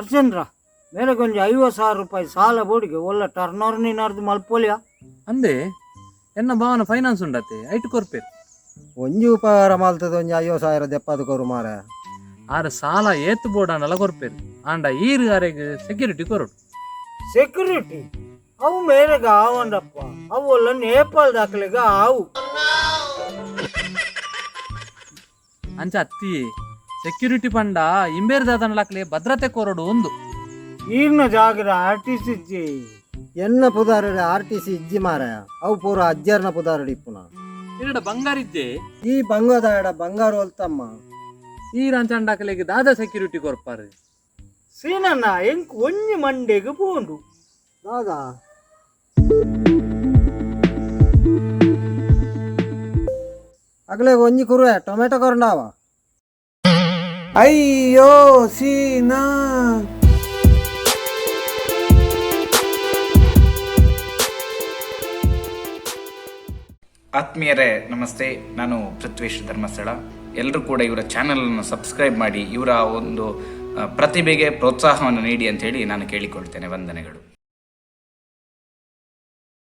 ಹರ್ಷೇಂದ್ರ, ಮೇರೆಗೊಂಜಿ ಒಂಜಿ 50,000 ರೂಪಾಯಿ ಸಾಲ ಬೋಡಿಗೆ ಒಲ್ಲ ಟರ್ನ್ ಓವರ್ ನೀನಾರ್ದು ಮಲ್ಪೊಲಿಯಾ? ಅಂದೆ, ಎನ್ನ ಭಾವನ ಫೈನಾನ್ಸ್ ಉಂಡತೆ, ಐಟ್ ಕೊರ್ಪೇರು. ಒಂಜಿ ಉಪಕಾರ ಮಾಲ್ತದ, ಒಂಜಿ 50,000 ದೆಪ್ಪದು ಕೊರು ಮಾರ. ಆರ್ ಸಾಲ ಏತ್ ಬೋಡಾಂಡಲ ಕೊರ್ಪೇರು, ಆಂಡ ಈರ್ ಅರೆಗ್ ಸೆಕ್ಯೂರಿಟಿ ಕೊರಡು. ಸೆಕ್ಯೂರಿಟಿ ಅವು ಮೇರೆಗ ಆವಂಡಪ್ಪ, ಅವು ಒಲ್ಲ ನೇಪಾಳ ದಾಖಲೆಗ ಆವು. ಅಂಚ ಅತ್ತಿ, ಸೆಕ್ಯೂರಿಟಿ ಪಂಡ ಇಂಬೇರ್ ದಾದನ್ಲಾಕ್ಲೆ ಭದ್ರತೆ ಕೊರಡು ಒಂದು. ಈರ್ನ ಜಾಗದ ಆರ್ ಟಿ ಸಿ ಇಜ್ಜಿ. ಎನ್ನ ಪುದಾರಡೆ ಆರ್ ಟಿ ಸಿ ಇಜ್ಜಿ ಮಾರಾಯ, ಅವು ಪೂರ ಅಜ್ಜರ್ನ ಪುದಾರಡೆ ಇಪ್ಪುನ. ಈರಡ ಬಂಗಾರ ಇಜ್ಜೆ? ಈ ಬಂಗದಾಯಡ ಬಂಗಾರ ಒಲ್ತಮ್ಮ. ಈರ್ ಅಂಚಂಡಾಕಲೆಗ್ ದಾದ ಸೆಕ್ಯೂರಿಟಿ ಕೊರ್ಪಾರು? ಸೀನಣ್ಣ, ಎಂಕ್ ಒಂಜಿ ಮಂಡೆಗ್ ಪೋಂಡು. ದಾದಾ? ಅಗಲೆ ಒಂಜಿ ಕುರುವೆ ಟೊಮೆಟೊ ಕೊರಂಡಾವ. ಅಯ್ಯೋ ಸೀನಾ. ಆತ್ಮೀಯರೇ ನಮಸ್ತೆ, ನಾನು ಪೃಥ್ವೇಶ್ ಧರ್ಮಸ್ಥಳ. ಎಲ್ಲರೂ ಕೂಡ ಇವರ ಚಾನಲನ್ನು ಸಬ್ಸ್ಕ್ರೈಬ್ ಮಾಡಿ, ಇವರ ಒಂದು ಪ್ರತಿಭೆಗೆ ಪ್ರೋತ್ಸಾಹವನ್ನು ನೀಡಿ ಅಂತ ಹೇಳಿ ನಾನು ಕೇಳಿಕೊಳ್ತೇನೆ. ವಂದನೆಗಳು.